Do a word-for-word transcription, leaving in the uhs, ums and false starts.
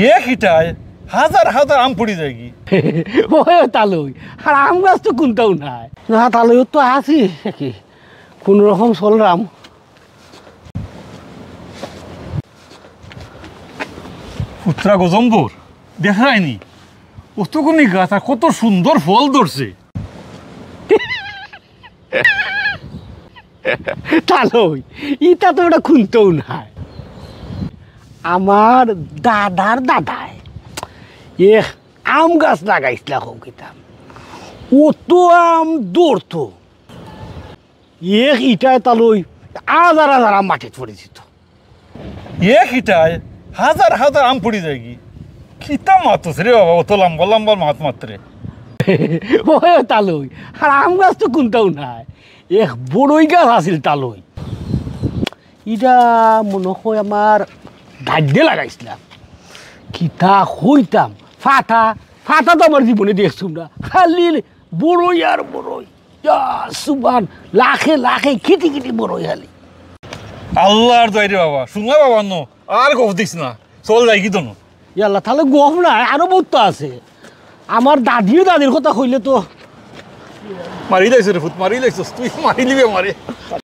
এক ইটায় হাজার হাজার আম পড়ি যায়গি। ওই তালই, আর আম গাছ তো কুনটাও নাই। না, তালই তো আছি, কি কুন রকম চলরাম। পুত্রা গজম্বর, দেখরায়নি? অতগুনি গাছ আর কত সুন্দর ফল ধরছে। তালই, ইটা তো ওটা কুনটাও নাই। আমার দাদার দাদায় এক আম গাছ লাগাইছলা, কও কিতা, অত আম ধরতো। এক ইটায় তালই হাজার হাজার আম মাটিত পড়ি দিত। এক ইটায় হাজার হাজার আম পড়ি যায়গি। কিতা মাতস রে বাবা, অত লম্বা লম্বা মাত মাতরে। ওই তালই, আর আম গাছ তো কুনটাও নাই। এক বড়ই গাছ আছিল তালই, ইটা মনো অয় আমার দাদিয়ে লাগাইছলা। কিতা কইতাম, ফাটা ফাটা তো আমার জীবনে দেখছুম না, খালি বড়ই আর বড়ই। ইয়া সুবহান, লাখে লাখে কিটি কিটি বড়ই খালি। আল্লার দোয়াই রে বাবা, শুনলা বাবা, অনো আর গফ দিস না, চল যাইগি দনো। ইয়াল্লা, তাইলে গফ না, আরো বউত তো আছে। আমার দাদির দাদির কথা কইলে তো মারিলাইছস রে পুত, মারিলাইছস, তুই মারিলিবে আমারে।